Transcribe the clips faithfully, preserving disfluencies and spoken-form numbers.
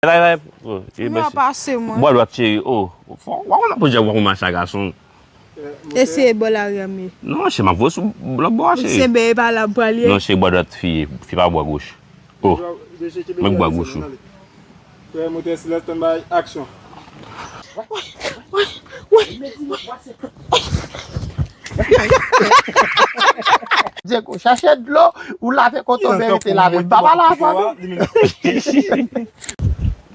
Bay, bay, oh, e mwen pase, mwen. Bò dwat, cheri, oh. Fò, w ap konn ap pran mache a gason. Eseye bò lari a, men. Non, cheri, m ap voye sou lòt bò a, cheri. Se ben, e pa la m pral ye. Non, cheri, bò dwat fi, fi pa bò gòch. Oh, men bò gòch ou. Prè, motè, silans, standby, aksyon. Diego, chache dlo, ou lave kote w merite lave. M pa pale avè w.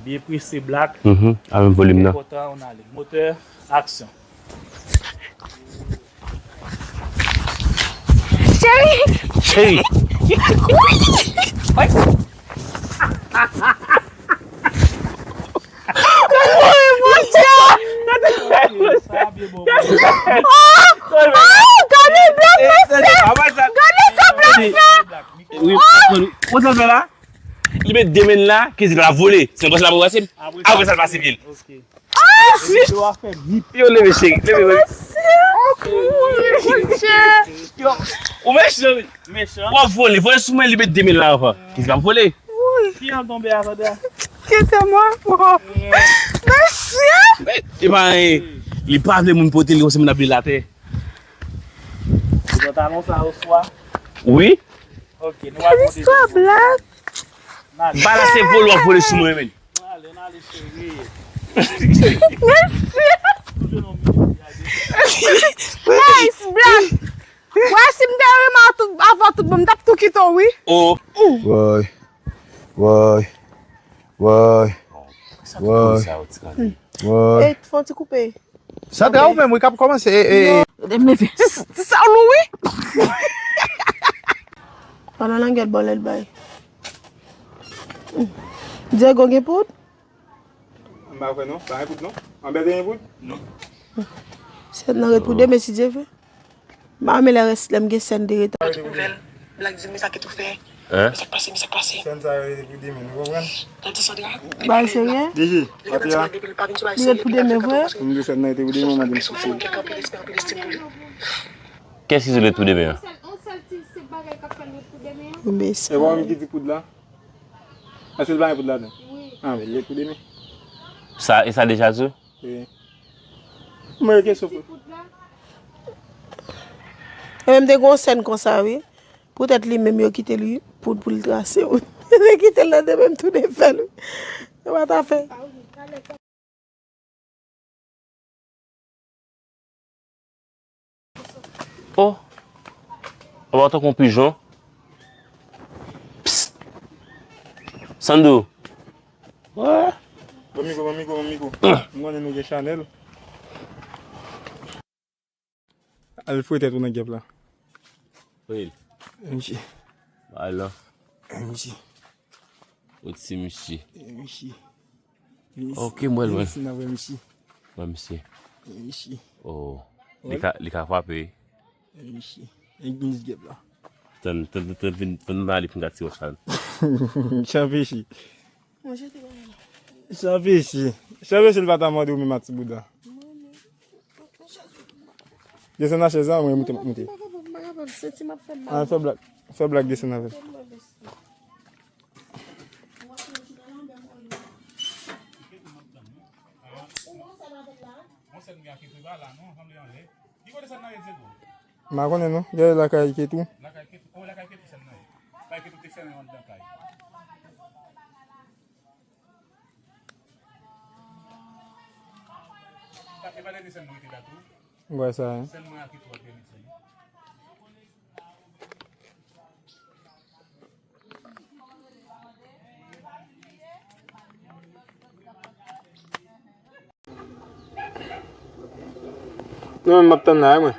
Byen prese, Black. Mhm, a menm volim nan. Motè, aksyon. Cheri! Cheri! Wi! Wi! Wi, mon Dye! Oh! Oh! Gade Black mesye! Gade sa Black fè! Wi, oh! Ou sa fè la? Li met de men la, ke li pa vole. Se konsa l ap pase. Apre sa, l pase pye l. Yo, leve, cheri, leve, leve. Yo, ou mechan, wi. Mechan. W ap vole, vole sou mwen, li met de men la anvan. Ki sa vole? Ki an tonbe a, tande a? Kite mwen, bro. Mesye! E pa anyen. Li pa vle moun pote li, konsa moun ap li atè. Li pantalon sa oswa? Wi. Ok, nou al pote. Istwa Black. Bala se vole, w ap vole sou mwen, men. Nice, Black. Wè, si m te renmen tout, avè w tout bon, m t ap tou kite w, wi. Oh. Woy. Woy. Woy. Woy. Woy. Ey, fè yon ti koupe. Sandra, ou menm, wi, k ap kòmanse, e, e, e. Ti, ti sa lou, wi. Pandan langèt bò lè l bay. Diego gen poud? M pa kwè non, pa gen poud non. Anbè te gen poud? Non. Sèt nan ret pou demen si Dye vle. M pa renmen lè rès, lè m gen sèn de reta. Pote nouvèl, Black di m, men sa ki tou fè. Hein? Men sa k pase, men sa k pase. Sèn sa yo rete pou demen, nou konprann? Tande Sandra. Bay serye? D J, li rete pou demen vre? M di sèn nan rete pou demen, mande m si se. Kès ki sou ret pou demen an? E bon, ki di poud la? Èske l pa gen poud ladan? Ah, men li ret pou demen. Sa, e sa deja di w? Wi. Mwen, kesyon pou. E menm te gon sèn konsa, wi. Poutèt li menm yo kite li pou, pou l trase, wi. Yo kite l nan demen, m tounen fè l, wi. Yo pa ta fè. Oh! Apa w tankou yon pijon? Psst! Sandou! Wè! Ban m mikwo, ban m mikwo, ban m mikwo. M konnen nou gen chanèl. Al foure tèt ou nan gèp la. Wi. Misye. Alò. Misye. Ou ti misye. Misye. Ok, m wè l, mwen. Misye, nan wè misye. Wè misye. Misye. Oh. Li ka, li ka frape. Misye. Egliz gèp la. Tann, tann, tann, tann, tann, tann, li fin gate wòch la. Chanpechi. Chanpechi. Chanpechi, li pa ta mande ou menm a ti bouda. Desann nan chèz la, mwen moute, moute. An, fè Black, fè Black desann avè l. M pa konnen non, gade lakay Ketou. M wè sa, wi. Nou menm m ap tann la, wi, mwen.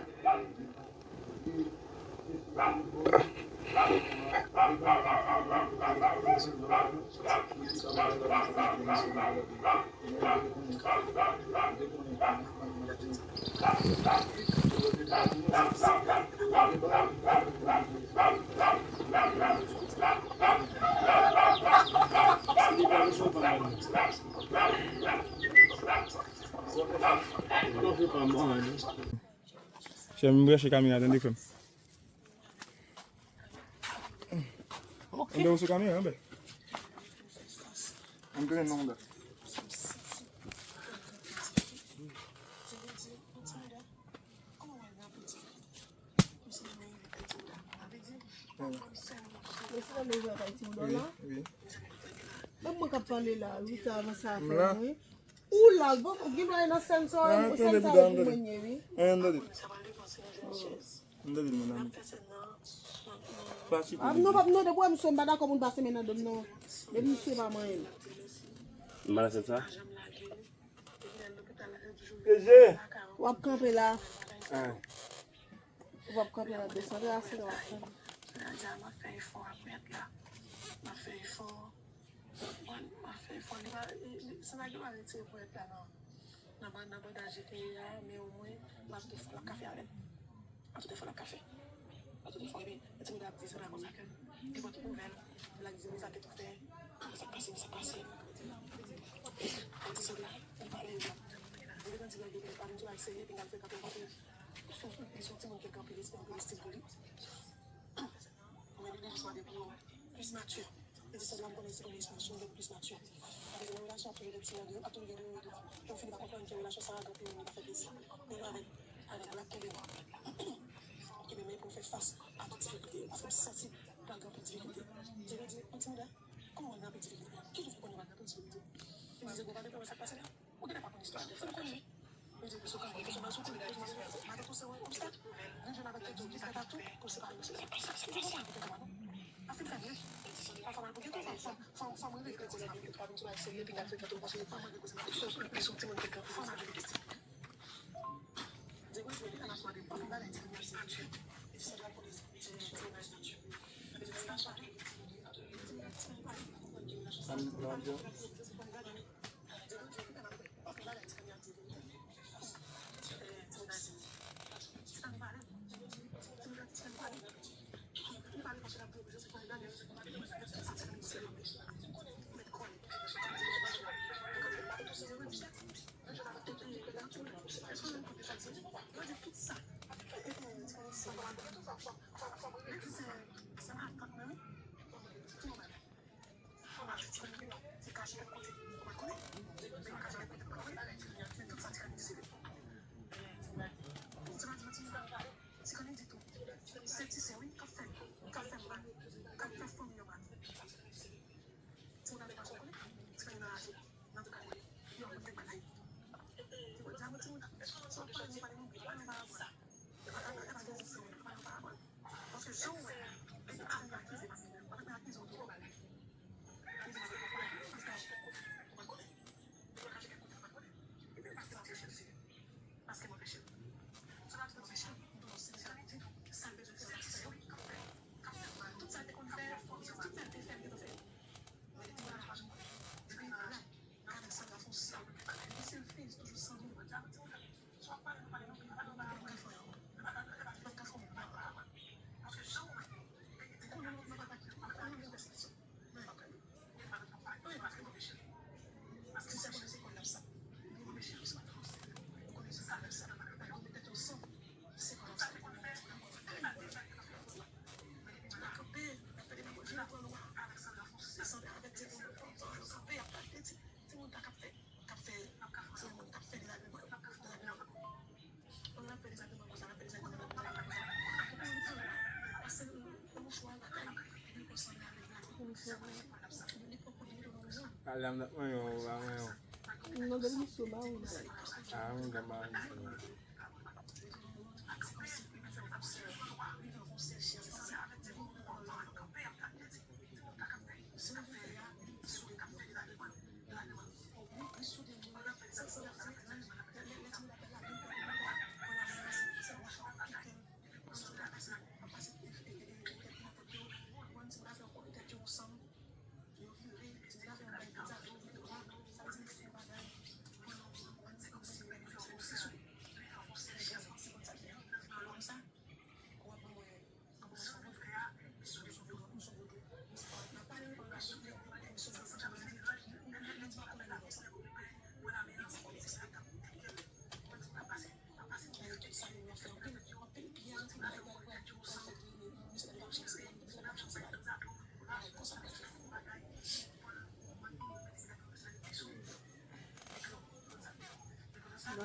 Chè, m branche kamera, tande, frè m. Ok. Anben, ou sou kamera, anben. M te gen non dat. Mwen se nan mezon ak Ayiti ou dò la. Wi, wi. Menm mwen k ap pale la, Rita avanse a fè mwen. Ou la, bon, ou gen dwa nan sèn sa, ou sèn sa ou pou mwen ye, wi. Ann tande. Ann tande, mon ami. Pati pou li. Non, pap, non, depi w wè misye, m pa dakò moun pase men nan do m, non. Depi misye pa manyen m. M pa nan sèn sa. W ap kanpe la. W ap kanpe la, desann la, se w ap kanpe. Jodi a, m ap fè efò a pou èt la. M ap fè efò. Mwen, m ap fè efò. Li pa, li, li, se nèg yo pa retire pou èt la nan, nan ban-, nan bandaj li te ye a, men omwen, m ap tou fè, l ap ka fè avè m. An tout efò l ap ka fè. An tout efò, epi, ti moun ap di, se pa konsa ke li pote nouvèl, l ap di, men sa te tou fè, sa k pase, sa k pase. An ti sòt la, li pale, li te konn di bagay, li pa vin di bagay serye, epi l al fè kanpe, kanpe. Li se yon timoun ki gen anpil respè, anpil estim pou li. Mwen, li jis mande pou plis mati. Li di, sa m konnen, se konnen espas yo gen plis mati. Paske nan relasyon ap toujou gen ti nèg yo, ap toujou gen de yo tou. Lè w fini pa konprann ke relasyon sa a gen anpil moun li pa fè plezi. Men avèk, avèk Black kenbe m. Kenbe m pou m fè fas a tout difikilte yo. Paske m santi pral gen anpil difikilte. Dye di, yon ti mouda, kòman w gen anpil difikilte? Ki jan w fè konnen w pral gen anpil difikilte? Li di, gade pou wè sa k pase la. Ou genlè pa konn istwa a, fè m konnen. Yo di, sou kanpe, sou mal soti, sou mal soti, maten tou se wè konsa. Vin jwenn avèk tèt ou, li prè a tou pou separe yo, se sa. Ou konprann pou tèt ou a, non? Afè m fè byen. Pafwa m al pou tèt ou, fò, fò, fò, fò m rive kretye sa, pa vin tou al serye, epi gade tèt ou, paske fò m rive kretye sa. Li se yon timoun ki gen fò m al rive kretye. Di mwen, di mwen, an ap mande, pa fin bagay, di mwen, se pa Dye. Li se la polis, di mwen, di mwen, di mwen. Sa m, sa m di. Fò m achte ti kòm li se kache kèk kote, ou pa konnen. Li pa kache kèk kote, ou pa konnen. Men tout sa ti kòm li se li. Ti kòm li di tou. Se ti sè wi, k ap fè, k ap fè mal, k ap fè fanmi an mal. Ti moun nan te pa konnen. Ti kòm li nan raje. Nan tout ka konnen. Yo ap fè bagay. Ti kòm li di a mwen ti moun. Sa w pale, pale nou, pale nou parabòl. Paske jan w wè, e pa anyen akize, paske w pa t nan akize w twò. Li di, mwen pa konnen, paske a chak kote, mwen konnen. Mwen ka chak kote, mwen konnen. Epi paske mwen anpeche l, se paske mwen anpeche l. Se pa ki mwen anpeche l, non, se sa l di, sa l bezwen fè, sa l di, sa l di, tout sa l te konn fè, tout sa l te fè, l te fè. Mwen te di, mwen pa janm konnen. Depi lè, Aleksandra fè yon sal bagay. Epi se l ki toujou sanble. Timoun ta k ap fè, k ap fè, se yon moun k ap fè dezagreman, dezagreman. Yon l ap fè dezagreman konsa, l ap fè dezagreman konsa, l ap fè dezagreman konsa. Apre, yon jou a lakay, li pran swen lakay, li pran swen lakay, li pran swen lakay. Pale a m nan mwen yo, ba mwen yo. Non, de misyon ba ou la. Ah, mwen gen ba misyon.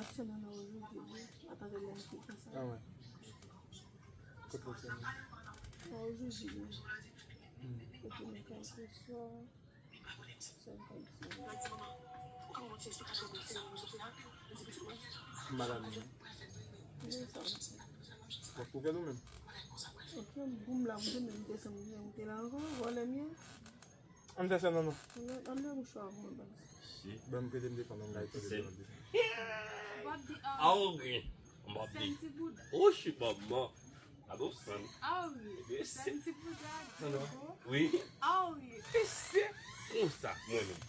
Sèn nan ojodi wi. Atande lè m te fè sa. Ah ouais. Kote w sèn nan? Sa ojodi wi. Hmm. Kote m kèlkeswa. Sèn kòmsi. M malad mwen. Wi, sa. W ap kouvè nou menm. Ok, boum la, m te menm desann, m te la ankò, vòlè m ye. Ann fè sa, non, non. Ann, ann nan mouchwa pou mwen, baz. Ban m prete m defann, ann gade tande defann. Awi. M ap di. Ochi, manman. Ado san. Awi. Senti bouda. Wi. Awi. Konsa, mwen menm.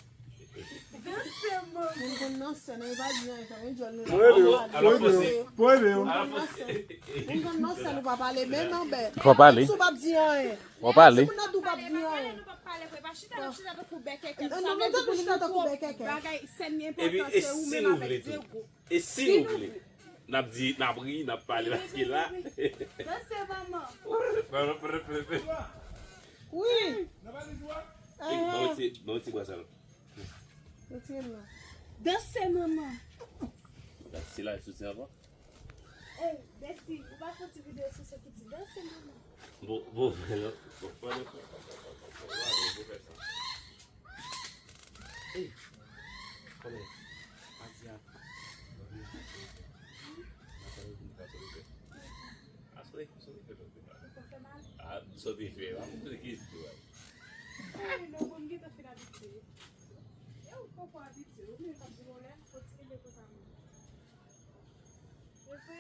Moun konn nan sèn, e pa di anyen, fè yon djòl nou la. Pou ede yo. Pou ede yo. Moun konn nan sèn, ou pa pale menm anbè. Fò pale. Si w p ap di anyen. Fò pale. Si moun nan di w p ap di anyen. Nou p ap pale vre, pa chita, n ap chita tankou bèkèkè. Non, non, nou tankou chita tankou bèkèkè. Bagay sèn li enpòtan, se ou menm avèk Dyego. E si nou vle, n ap di, n ap ri, n ap pale, paske la. Danse, manman. Wi. E, ban yon ti, ban yon ti bras alò. Retire l la. Danse, manman. Gad, se la, sou ti anvan. Ey, Bestie, ou pa fè ti videyo sou sa ki di danse, manman. Bon, bon, fè non. Bon, fè non. Bon, fè sa. Ey, kòmè, pa di a. Aswè, sou li fè sòti. A, sòti fè, a, sòti ki di, wè. Ey, non, bon, m gentan fin abitye. E ou poko abitye, ou menm k ap di vòlè, fò ti kenbe konsa menm. E vre?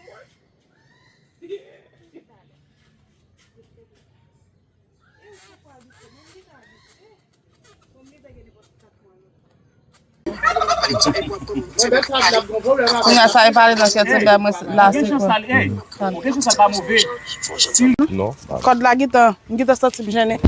Talè. E ou poko abitye, men m gentan abitye. Bon, m gentan gen nenpòt kat mwa lòt. Kounye a sa e pale nan kè ti bè mwen la se kòd. Non. Kòd la gentan, m gentan santi m jennen.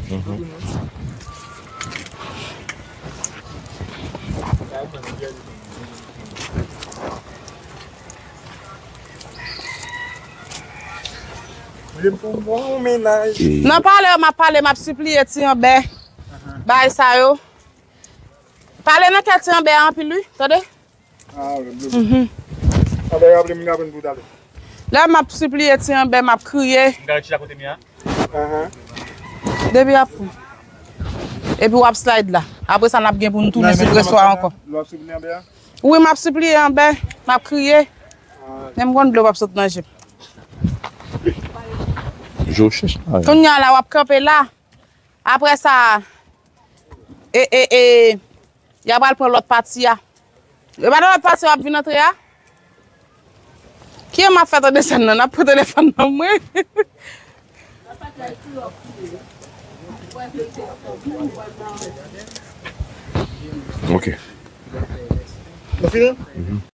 Nan pale yo, m ap pale, m ap sipliye ti anbè. Bagay sa yo. Pale nan kè ti anbè a anpil, wi. Tande? Ah, le bleu. Mhm. Ah, ben, raple m, raple m pou talè. Lè m ap sipliye ti anbè, m ap kriye. M ka retire kote m ye a? Ahan. Depi ap. Epi w ap slide la. Apre sa, n ap gen pou n tounen sou preswa ankò. Lè w ap sipliye anbè a? Wi, m ap sipliye anbè, m ap kriye. Ah. Men m konn dlo p ap sot nan je m. Je w chèche la. Kounye a la, w ap kanpe la. Apre sa, e, e, e, y a pral pran lòt pati a. E pa nan lòt pati a w ap vin antre a? Kijan m ap fè tande sèn nan? N ap pran telefòn nan mwen. Ok. Nou fini? Mhm.